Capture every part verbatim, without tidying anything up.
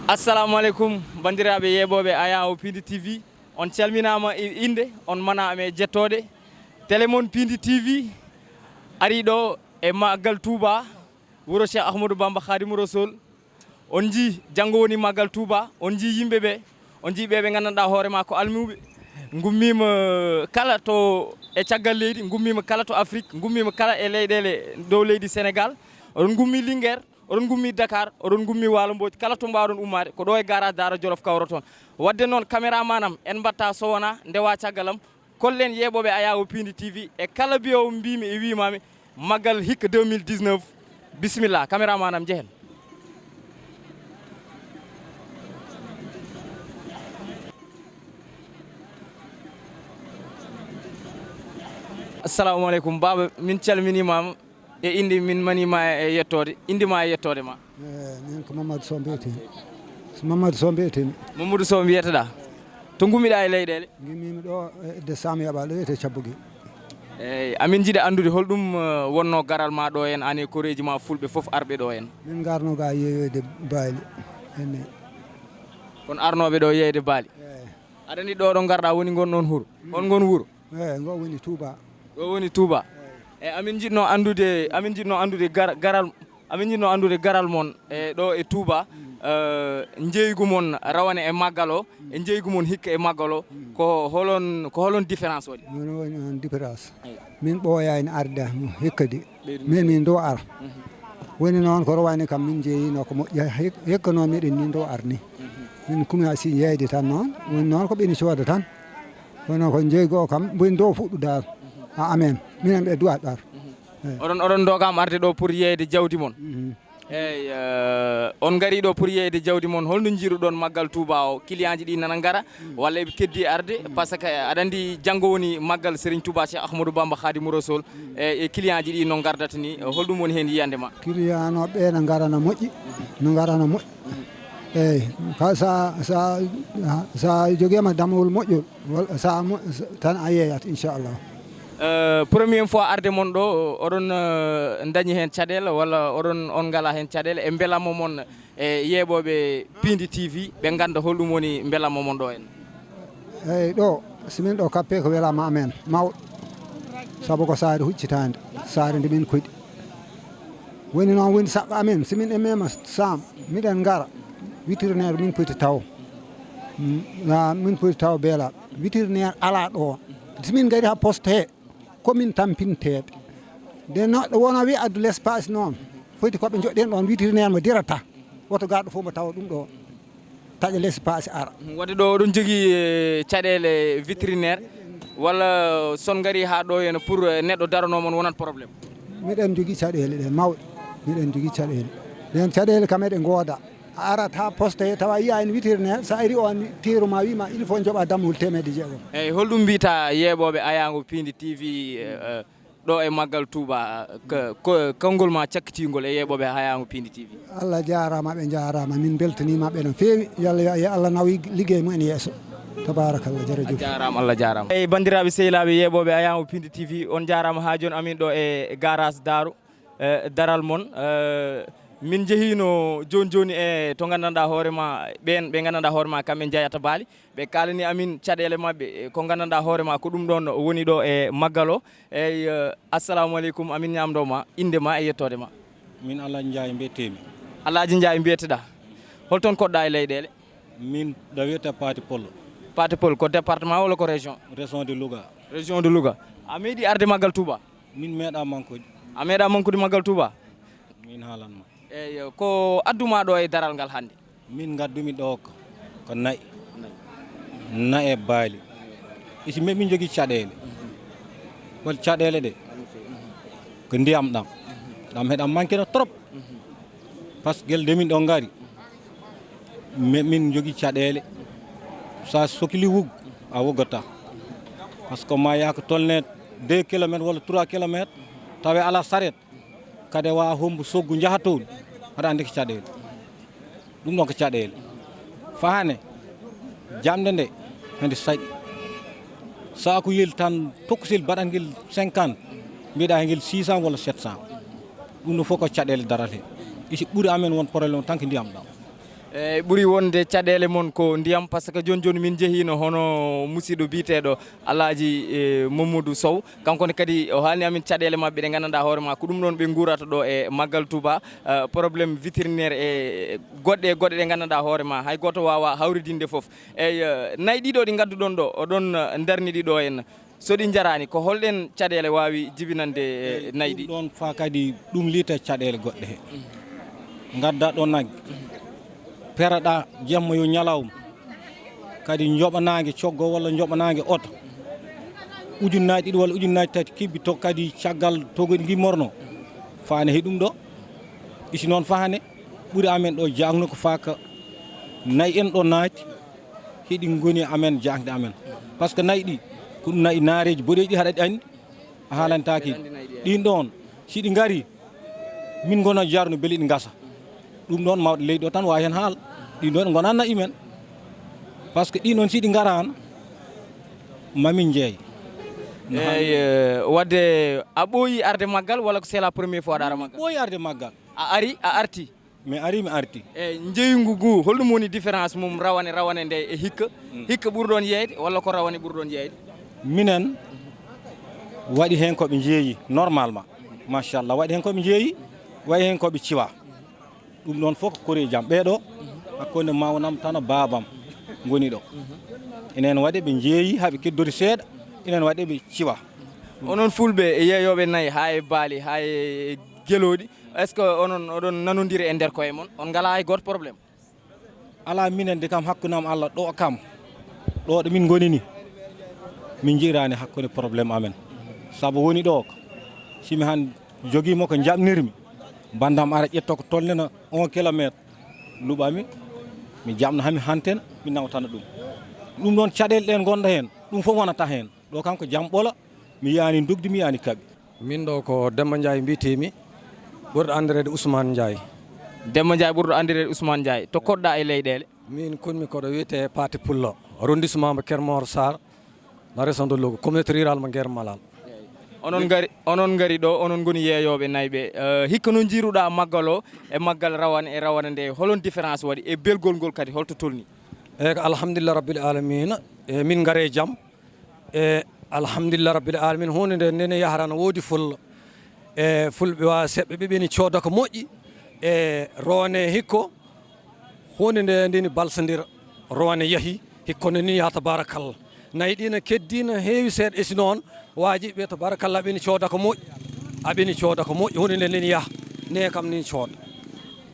Assalamu aleykum, banndiraaɓe yeeɓooɓe Ayawo Pindi T V. On calminaama e innde, on manaama e jettooɗe. Télé mon Pindi T V arii ɗo e Maggal Touba, wuro Cheikh Ahmadou Bamba Khadimou Rassoul. On njii, janngo woni Maggal Touba, on njii yimɓe ɓe, on njii ɓe ɓe nganndanɗaa hoore maa ko almuuɓe. Ngummiima kala to e caggal leydi, ngummiima kala to Afrique, ngummiima kala e leyɗeele dow leydi Sénégal. Oɗon ngummi Linguère, oɗon ngummi Dakar, oɗon ngummi Waalo Mbooj, kala to mbaawɗon ummaade, ko ɗo e garage Daara Jolof kawroton. Waɗde noon, caméraman am, en mbaɗtaa so wonaa ndewa caggal am, kollen yeeɓooɓe Ayawo Pindi T V e kala mbiyowo mbiimi e wiimaami Maggal hikka deux mille dix-neuf. Bisimilla, caméraman am, njehen. Assalamu aleykum, baaba, min calminiima ma e innde, min manii ma e yettoode. Innde ma e yettoode ma? Eh, min ko Mamadou Sow mbiyetee. Mamadou Sow mbiyetee mi. Mamadou Sow mbiyete-ɗaa. To ngummi-ɗaa e leyɗeele? Ngummiimi ɗo e de Sam Yaɓa, ɗo wiyetee Cabbugi. Eey, amin njiɗi anndude holɗum, eh, wonnoo garal ma ɗo en, aan e koreeji ma fulɓe fof arɓe ɗo en? Min ngarno ga yeeyoyde baali. Ene. Kon arnooɓe ɗo yeeyde baali? Eey. Aɗa anndi ɗo ɗo ngarɗaa woni ngon noon huro? Mm. On ngon wuro? Eey, ngo woni Touba. Ɗo woni Touba. Eey. E amin njiɗno anndude, amin njiɗno anndude gar-, garal, amin njiɗno anndude garal mon e ɗo e Touba, eh, njeeygu mon rawane e maggal o, e njeeygu mon hikka e maggal o, ko holon, ko holon différence waɗi? Noon woni on différence. Eey. Min ɓooyaani arde mo hikka de. Ɓeydu. Min, min ɗo ara. Mhm. Woni noon ko rowani kam min njeeyino ko moƴƴi, hek-, hekka noon miɗen ni ɗo arni. Mhm. Min kuma si yeeyde tan noon, woni noon ko ɓeni cooda tan. Kono ko njeeygu o kam, woni ɗo fuɗɗu dal. Mhm. A amen. Minen ɓe duwat ɗar. Mhm. Eey. Oɗon, oɗon ndogam arde ɗo pour yeeyde jawdi mon? Mhm. Eey, eh, on ngari ɗo pour yeeyde jawdi mon. Holno njiiruɗon Maggal Touba o? Clientji ɗi nana ngara? Walla eɓe keddi arde, par ce que aɗa anndi janngo woni maggal Serigne Touba Cheikh Ahmadou Bamba Khadimou Rassoul, e, e clientji ɗi no ngardata ni, holɗum woni heen yiyannde ma? Clientnooɓe ɓe no ngara no moƴƴi, no ngara no moƴƴi. Eey, ka sa, sa, sa jogiima damowol moƴƴol, walla sa mo-, tan a yeeyat, inchallah. Euh, première fois arde mon ɗo, oɗon, euh, ndañi heen caɗeele walla oɗon, on ngalaa heen caɗeele e mbelamma mon e yeeɓooɓe Pindi T V, ɓe ngannda holɗum woni mbelamma mon ɗo en? Eey, ɗo, so min ɗo kappe ko welaama amen mawɗo, sabu ko saare huccitaande, saare nde min koɗi. Woni noon woni saɗɗo amen, so min e mema Sam, miɗen ngara, vétérinaire min poti taw. Mm, na min poti taw beela, vétérinaire alaa ɗo. So min ngari haa poste he, ko min tampinteeɓe. Nde neɗɗo wona wi addu l'espace noon, foti ko ɓe njoɗɗen ɗoon vétérinaire mo dirata. Woto garɗo fof mo tawa ɗum ɗo. Taƴa l'espace ara. Waɗde ɗo oɗon jogii, eh, caɗeele vétérinaire, walla son ngari haa ɗo heno pour, eh, neɗɗo daranoo mon wonat problème? Miɗen jogii caɗeele ɗe mawɗe. Miɗen jogii caɗeele. Ɗen caɗeele kam eɗe ngooda. A arat haa poste he tawa yiya en vétérinaire, so a ari o anndi teeru ma, wi ma il faut njoɓa dammuwol teemedde jeegom. Eey, holɗum mbiyta yeeɓooɓe Ayaango Pindi T V, eh, eh, ɗo e Maggal Touba, ko, ko, konngol ma cakkitiingol e yeeɓooɓe Ayaango Pindi T V? Allah jaaraama, ɓe njaaraama. Min mbeltaniima ɓe no feewi. Yalla yo, yo Allah naw liggey mumen yeeso. Tabarakallah, jarajuuf. A jaaraama, Allah jaaraama. Eey, banndiraaɓe sehilaaɓe yeeɓooɓe Ayaango Pindi T V, on njaaraama haa jooni amin ɗo e garage Daaru. Eh, daral mon. Eh, min njehiino jooni jooni e to nganndanɗaa hoore ma, ɓeen ɓe nganndanɗaa hoore ma, kamɓe njeyata baali. Ɓe kaalani amin caɗeele maɓɓe, eh, ko nganndanɗaa hoore ma, ko ɗum ɗoon woni ɗo e Maggal o. Eey, eh, assalamu aleykum, amin ñaamdoo ma, innde ma e yettoode ma. Min Alhaji Njaay mbiyetee-mi. Alhaji Njaay mbiyeteɗaa. Hol toon koɗɗaa e leyɗeele? Min ɗo wiyetee Paati Pol. Paati Pol, ko département walla ko région? Région de Louga. Région de Louga. A meeɗii arde Maggal Touba? Min meeɗaa mankude. A meeɗaa mankude Maggal Touba? Min haalan ma. Eey, ko addu ma ɗo e daral ngal hannde? Min ngaddu mi ɗo ko, ko na'i. Na'i e baali. Isi min, min njogii caɗeele. Wal caɗeele ɗe, ko ndiyam ɗam. Ɗam heɗam manque no trop. Parce que gel nde min ɗo ngari, mi-, min njogii caɗeele. So a sokli wug, a woggataa. Parce que ma yaha ko tolnee deux kilomètres walla trois kilomètres, tawa alaa saret, kadi a waawaa hombo soggu njaha toon, aɗa anndi ko caɗeele. Ɗum ɗon ko caɗeele. Fahane, jamɗe nde, hende saɗi. Saakuyel tan, tokosel baɗangel cinquante, mbiɗa hengel six cents walla sept cents. Ɗum ɗo fof ko caɗeele daral he. Isi ɓuri amen won problème tan ko ndiyam ɗam. Eyi, ɓuri wonde caɗeele mon ko ndiyam, par ce que jooni jooni min njehiino hono musiɗɗo biyeteeɗo Alaaji, e, Mamadou Sow. Kanko ne kadi o haalni amin caɗeele maɓɓe ɗe nganndanɗaa hoore ma ko ɗum ɗoon ɓe nguurata ɗo e Maggal Touba, eh, problème vétérinaire e goɗɗe e goɗɗe ɗe nganndanɗaa hoore ma hay gooto waawaa hawridinde fof. Eyi, eh, nayi ɗiɗo ɗi ngadduɗon ɗo, oɗon, eh, ndarni ɗi ɗo henna. So ɗi njaraani, ko holɗen caɗeele waawi jibinande, eh, nayi ɗi? Ɗum ɗoon fa kadi ɗum liita caɗeele goɗɗe he. Ngadda ɗo nagge, peraɗa jamma yo ñalawma, kadi njoɓa naange coggo walla njoɓa naange oto. Ujunnaaji ɗiɗi walla ujunnaaji tati kibbi to kadi caggal togoɗi ngi morno. Faane he ɗum ɗo, isi noon faane ɓuri amen ɗo jaagno ko faaka nayi en ɗo naati, hiɗi ngoni amen jaagde amen. Par ce que nayi ɗi, ko ɗum nayi naareeji boɗeeji ɗi haɗa ɗi anndi, a haalantaaki. Ɗin ɗoon, si ɗi ngari, min ngona jarno beli ɗi ngasa. Ɗum ɗoon mawɗo leydi o tan waawi heen haal. Ɗin ɗoon ngona nayi men. Par ce que ɗin ɗoon si ɗi ngaraano, mamin njeey. No haali. Eyi, eh, wadde a ɓooyi arde Maggal walla ko c'est la première fois aɗa ara Maggal? Ɓooyi arde Maggal. A ari, a arti? Mi ari, mi arti. Eyi, njeeygu ngu, holɗum woni différence mum rawane, rawane nde e hikka? Mm. Hikka ɓurɗon yeeyde walla ko rawane ɓurɗon yeeyde? Minen waɗi heen ko ɓe njeeyi normalement. Machallah, waɗi heen ko ɓe njeeyi, waɗi heen ko ɓe ciwa. Ɗum ɗoon fof ko koreeji am. Ɓee ɗo, hakkunde mawnam tan e baabam ngoni ɗo. Enen waɗi ɓe njeeyi, haa ɓe keddori seeɗa, enen waɗi ɓe ciwa. Onon Fulɓe yeeyooɓe nayi, haa e baali, haa e gelooɗi, est-ce que onon, oɗon nanondiri e nder koye mon? On ngalaa hay gooto problème? Alaa, minen de kam, hakkunde am Allah ɗo kam, ɗo ɗo min ngoni ni, min njiɗiraani hakkunde problème amen. Sabu woni ɗo ko, si mi han jogiima ko njaɓnirmi, banndam ara ƴetta ko tolnina un kilomètre, luɓami, mi jaɓna haa mi hanten, mi nawtana ɗum. Ɗum ɗoon caɗeele ɗen ngonɗa heen, ɗum fof wonata heen. Ɗo kam ko jam ɓolo, mi yiyaani ndugdi, mi yiyaani kaɓi. Min ɗo ko Demba Ndiaye mbiyetee-mi, ɓurɗo anndireede Ousmane Ndiaye. Demba Ndiaye ɓurɗo anndireede Ousmane Ndiaye. To koɗɗa e leyɗeele? Min konmi koɗo wiyetee Paate Pullo, arrondissement mo Keur Mor Sarr, dans la région de Louga, communauté rurale mo Nguer Malal. Onon ngari, onon ngari ɗo, onon ngoni yeeyooɓe nayi ɓe. Eh, hikka no njiiruɗaa maggal o e maggal rawane e rawane nde, holon différence waɗi e belgol ngol kadi, holto tolni? Eyi, ko alhamdulillah rabbil alamina. E min ngare jam. E alhamdulillah rabbil alamina. Huunde nde, nde ne yahara no woodi fullo. E fulɓe wa seɓɓe ɓe ɓeni cooda ko moƴƴi. E rowone hikko, huunde nde ndeni balsondira. Rowone yahi, hikko ne ni yaha tabarakallah. Nayi ɗi no keddi no heewi seeɗa, esi noon waaji ɓe tabarakallah ɓeni cooda ko moƴƴi. A ɓeni cooda ko moƴƴi, huunde nde ndeni yaha. Ne kam ni cooda.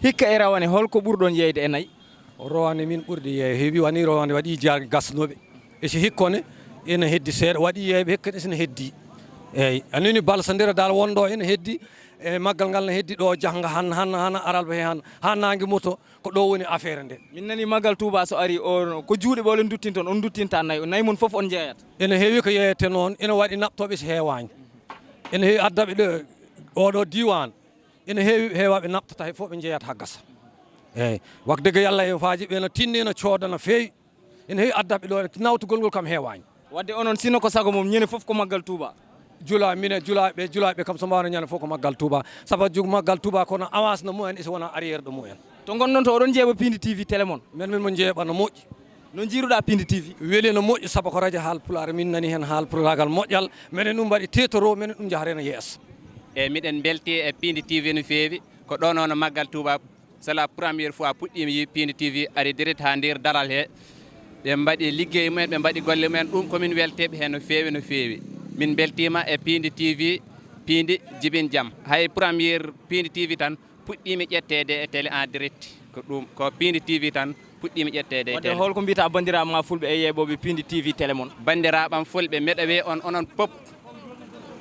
Hikka e rawane, holko ɓurɗon yeeyde e nayi? Rowande min ɓurdi yeey, heewi wani rowande waɗi jaar gasnuɓe. E si hikkone ina heddi seeɗa, waɗi yeeyɓe hikkone ina heddi. Eyi, anini balsandira dal wonɗo ina heddi, e maggal ngal ne heddi ɗo jahnga han, han, han aralba he han, ha nangi moto, ko ɗo woni affaire nde. Min nani maggal Touba so ari o, ko juuɗe ɓe olen duttinton, on duttinta nayi, nayi mon fof on jeeyat. Ina heewi ko yeeyete noon, ina waɗi naɓtoɓe so heewani. Ina heewi addaɓe ɗo, oɗo diwan. Ina heewi heewaaɓe naɓtata he fof ɓe njeeyata haa gasa. Eeyi, wax dëgg Yàlla e faaji ɓe no tinni no cooda no feewi. Ina heewi addaɓe ɗo, nawtugol ngol kam heewaani. Wadde onon sino ko sago mum ñande fof ko maggal Touba? Jula, mine julaaɓe, julaaɓe kam so mbaawno ñande fof ko maggal Touba. Sabu jug maggal Touba kono avance no mumen, isi wona arrière ɗo mumen. To ngonɗon to oɗon njeeɓa Pindi T V télé mon? Men, men mo njeeɓa no moƴƴi. No njiiruɗaa Pindi T V? Weli no moƴƴi sabu ko radio Haal Pulaar, min nani heen Haal Pulaagal moƴƴal, menen ɗum mbaɗi tiitoro, menen ɗum njahata heen yeeso. E miɗen mbelti e Pindi T V no feewi, ko ɗo noon maggal Touba, c'est la première fois puɗɗiimi yi Pindi T V ari direct haa nder daral he. Ɓe mbaɗi liggey mumen, ɓe mbaɗi golle mumen, ɗum ko min welteeɓe heen no feewi, no feewi. Min mbeltiima e Pindi T V, Pindi jibin jam. Hay première Pindi T V tan, puɗɗiimi ƴetteede e télé en direct. Ko ɗum, ko Pindi T V tan puɗɗiimi ƴetteede e télé. Wadde holko mbiyata banndiraaɓe ma fulɓe e yeeɓooɓe Pindi T V télé mon? Banndiraaɓam fulɓe, mbeɗa wiya on, onon pop,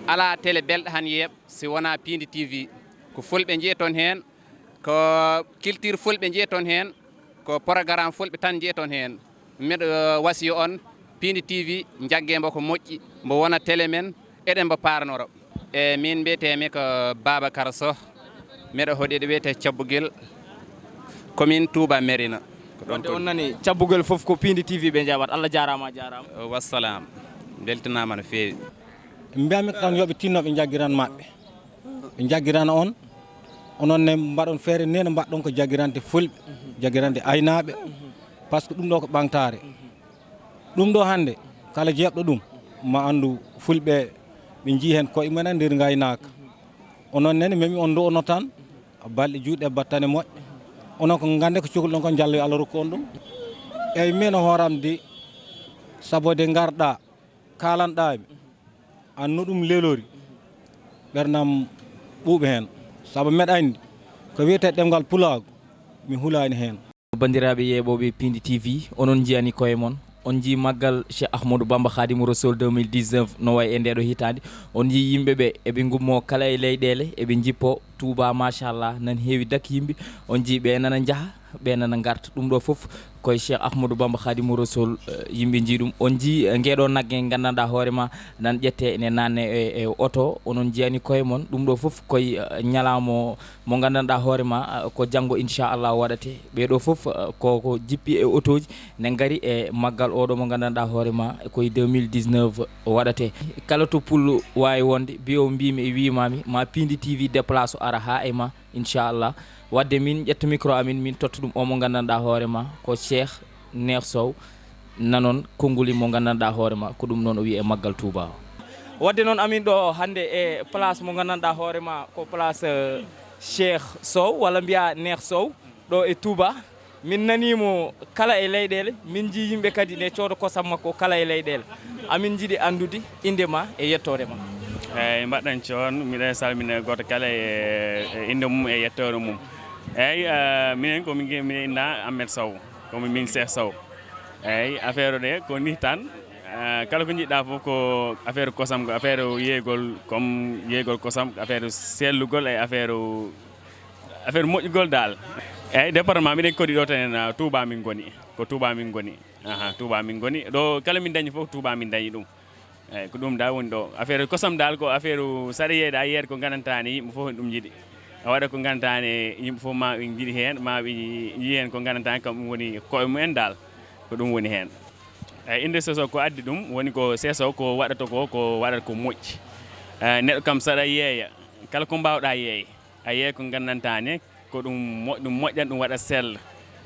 alaa télé belɗo han yeeɓ si wonaa Pindi T V. Ko fulɓe njeyi toon heen, ko culture fulɓe njeyi toon heen, ko programme fulɓe tan njeyi toon heen. Miɗo wasiyo on, Pindi T V, njagge mbo ko moƴƴi, mbo wona télé men, eɗen mbo paarnoro. E min mbiyeteemi ko Babacar Soh, miɗo hoɗiɗo wiyetee Cabbugel, commune Touba Mérina. Ko ɗon. Wadde on nani, Cabbugel fof ko Pindi T V ɓe njaɓat. Allah jaaraama, a jaaraama. Wassalam. Mbeltinaama no feewi. Mbiyami tan yo ɓe tinno ɓe njaggiran maɓɓe. Ɓe njaggirana on, onon ne mbaɗon feere nene mbaɗɗon ko jaggirande fulɓe. Jagirande aynaaɓe, par ce que ɗum ɗo ko ɓangtaare. Ɗum ɗo hannde, kala jeeɓɗo ɗum, ma anndu fulɓe ɓe njii heen koye mumen e nder ngaynaaka. Onon nene, memi on ɗo, ono tan, balɗe juuɗe battane moƴƴe. Onon ko ngannde ko cokluɗon ko Jallo yo Allah rokku on ɗum. Eyyi, min hooram de, sabu de ngarɗa, kaalanɗaami, an no ɗum lelori, ɓernam ɓuuɓi heen. Sabu mbeɗa anndi ko wiyetee ɗemngal pulaagu, mi hulaani heen. Banndiraaɓe yeeɓooɓe Pindi T V, onon njiyani koye mon. On njii maggal Cheikh Ahmadou Bamba Khadimou Rassoul deux mille dix-neuf no wayi e ndeeɗo hitaande. On njii yimɓe ɓe eɓe ngummoo kala e leyɗeele, eɓe njippo Touba, machallah, nan heewi dak yimɓe. On njii ɓe nana njaha, ɓe nana ngarta. Ɗum ɗo fof koye Cheikh Ahmadou Bamba Khadimou Rassoul, eh, yimɓe njii ɗum. On njii, eh, ngeeɗo nagge nganndanɗaa hoore ma nan ƴette ne nanne e, e oto. Onon njiyani koye mon. Ɗum ɗo fof koye, eh, ñalaamo mo nganndanɗaa hoore ma, ah, ko janngo inchallah waɗate. Ɓee ɗo fof, ah, ko, ko jippi e otooji ne ngari e maggal oɗo mo nganndanɗaa hoore ma koye deux mille dix-neuf waɗate. Kala to pullo waawi wonde, mbiyo mbiimi e wiimaami, ma Pindi T V déplace o ara haa e ma, inchallah. Waɗde min ƴetta micro amin, min totta ɗum o mo nganndanɗaa hoore ma ko Cheikh Neex Sow. Nanon konnguli mo nganndanɗaa hoore ma, ko ɗum noon o wiyi e maggal Touba o. Waɗde noon amin ɗo hannde e place mo nganndanɗaa hoore ma ko place, eh, Cheikh Sow, walla mbiya Neex Sow, ɗo e Touba. Min nanii mo kala e leyɗeele, min njii yimɓe kadi ne cooda kosam makko kala e leyɗeele. Amin njiɗi anndude innde ma e yettoode ma. Eyyi, mbaɗɗen coon, miɗen salmina gooto kala e, e innde mum e yettoode mum. Eyyi, eh, minen ko min, minen innda Ahmed Sow, ko min Cheikh Sow. Eyyi, affaire o de ko ni tan, eh, kala ko njiɗɗa fof ko affaire kosam, ko affaire yeeygol, comme yeeygol kosam, affaire sellugol e affaire, affaire moƴƴugol dal. Eyyi, département miɗen koɗi ɗo tan, eh, Touba min ngoni, ko Touba min ngoni. Aha, Touba min ngoni. Ɗo kala min dañi fof Touba min dañi ɗum. Eyyi, ko ɗum dal woni ɗo. Affaire kosam dal ko affaire saɗa yeeyde a yeeyat ko nganndantaa ne yimɓe fof ɗum njiɗi. A waɗa ko nganndantaa ne yimɓe fof ma ɓe njiɗi heen, ma ɓe njii heen ko nganndantaa kam ɗum woni koye mumen dal. Ko ɗum woni heen. Eyyi, innde Sow ko addi ɗum woni ko Cheikh Sow ko waɗata ko, ko waɗata ko moƴƴi. Eyyi, neɗɗo kam saɗa yeeya, kala ko mbaawɗa yeey, a yeey ko nganndantaa ne, ko ɗum mo-, ɗum moƴƴan, ɗum waɗa sell.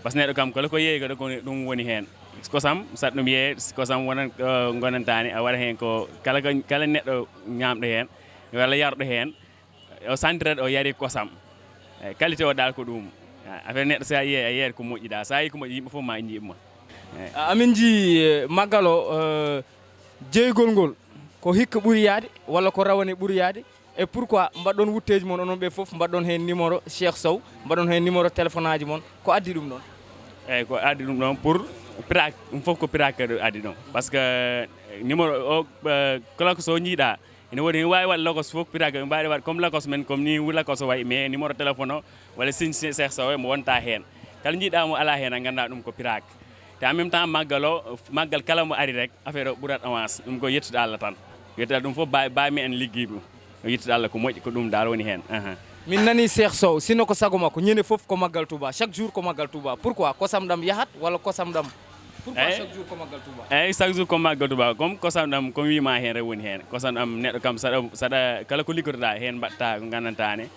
Par ce que neɗɗo kam kala ko yeey ko ɗum woni heen. Kosam, saɗa ɗum yeey, kosam wonan, eh, nganndantaa ne, a waɗa heen ko kala ko, kala neɗɗo ñaamɗo heen, walla yarɗo heen, o santirat o yari kosam. Eyyi, qualité o dal ko ɗum. Affaire neɗɗo sa yeey, a yeeyat ko moƴƴi dal. Sa yeey ko moƴƴi, yimɓe fof ma njiɗ ma. Eyyi. A-, amin njii, eh, maggal o, eh, jeeygol ngol, ko hikka ɓuri yaade, walla ko rawane ɓuri yaade? Et pourquoi mbaɗɗon wutteeji mon onon ɓe fof, mbaɗɗon heen numéro Cheikh Sow, mbaɗɗon heen numéro téléphone aji mon? Ko addi ɗum ɗon? Eyyi, ko addi ɗum ɗon pour piraak, ɗum fof ko piraak kadi addi ɗum. Par ce que, eh, numéro o, eh, kala ko so njiiɗa, ene woodi, ene waawi waɗ lakos fof piraak, ene mbaɗi waɗ comme lakos men, comme ni lakos o wayi, mais numéro téléphone o, walla signe Cheikh Sow o, mo wonta heen. Kala njiiɗa mo ala heen, a ngannda ɗum ko piraak. Te en même temps, maggal o, maggal kala mo ari rek, affaire o ɓurat avance. Ɗum ko yettude Allah tan. Yettude Allah, ɗum fof ba-, baami en liggi ɗum. Yettude Allah ko moƴƴi, ko ɗum dal woni heen. Aha. Min nani Cheikh Sow, sinno ko sago makko, ñande fof ko maggal Touba, chaque jour ko maggal Touba. Pourquoi? Kosam ɗam yahat walla kosam ɗam? Pourquoi Eyyi. Chaque jour ko maggal Touba? Eyyi, chaque jour ko maggal Touba. Comme kosam ɗam, comme wiima heen rek woni heen. Kosam ɗam neɗɗo kam saɗa, saɗa kala ko liggotoɗa heen mbaɗta ko nganndantaa ne.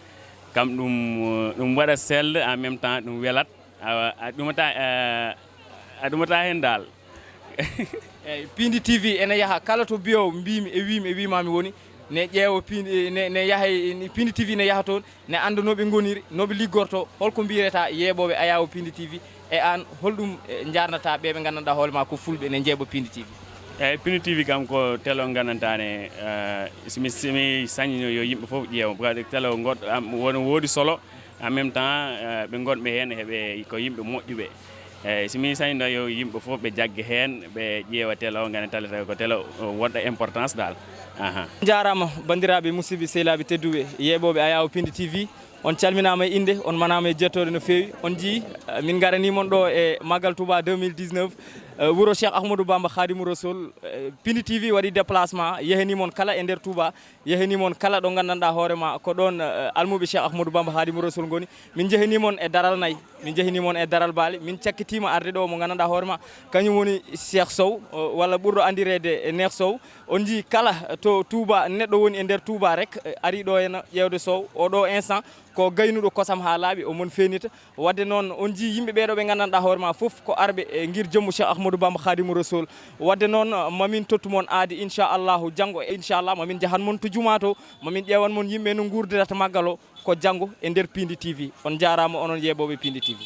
Kam ɗum, ɗum waɗa sell, en même temps ɗum welat. Awa, a ɗumata, eh, a ɗumata heen dal. Eyyi, Pindi T V ene yaha kala to biyo mbiimi e wiimi e wiimaami woni, ne ƴeewa Pindi, ne, ne yaha e, Pindi T V ne yaha toon, ne annda no ɓe ngoniri, no ɓe liggorto, holko mbiyata yeeɓooɓe Ayaawo Pindi T V, e aan, holɗum, eh, njaarnata ɓe ɓe nganndanɗaa hoore ma ko fulɓe ne njeeɓa Pindi T V? Eyyi, Pindi T V kam ko télé o nganndantaa ne, eh, so mi, so mi sañino yo yimɓe fof ƴeewa, parce que télé o goɗɗo am, won woodi solo, en même temps, eh, ɓe ngonɓe heen, heɓe ko yimɓe moƴƴuɓe. Eyyi, so mi sañino yo yimɓe fof ɓe jagge heen, ɓe ƴeewa télé o, ngannda télé o ko télé o woɗɗo importance dal. Aha. Njaaraama, banndiraaɓe, musidɓe, sehilaaɓe tedduɓe, yeeɓooɓe Ayaawo Pindi T V, on calminaama e innde, on manaama e jettode no feewi. On njii, eh, min ngaranii mon ɗo e Maggal Touba deux mille dix-neuf. Eh, wuro Cheikh Ahmadou Bamba Khadimou Rassoul, eh, Pindi T V waɗi déplacement, yehani mon kala e nder Touba, yehani mon kala ɗo nganndanɗaa hoore ma ko ɗoon, eh, almuɓe Cheikh Ahmadou Bamba Khadimou Rassoul ngoni. Min njehani mon e daral nayi, min njehani mon e daral baali, min cakkitiima arde ɗo mo nganndanɗaa hoore ma, kañum woni Cheikh Sow, eh, walla ɓurɗo anndireede e Neex Sow. On njii kala to Touba, neɗɗo woni e nder Touba rek, eh, ari ɗo ena ƴeewde Sow. O ɗo instant ko gaynuɗo kosam haa laaɓi, o mon feenita. Wadde noon, on njii yimɓe ɓeeɗo ɓe nganndanɗaa hoore ma fof ko arɓe e ngir jommu Cheikh Ahmadou Bamba Khadimou Rassoul. Wadde noon, mamin tottu mon aadi, inchallahu, janngo, inchallah, mamin njahan mon to jumaa to, mamin ƴeewan mon yimɓe no nguurdirata maggal o, ko janngo e nder Pindi T V. On njaaraama, onon yeeɓooɓe Pindi T V.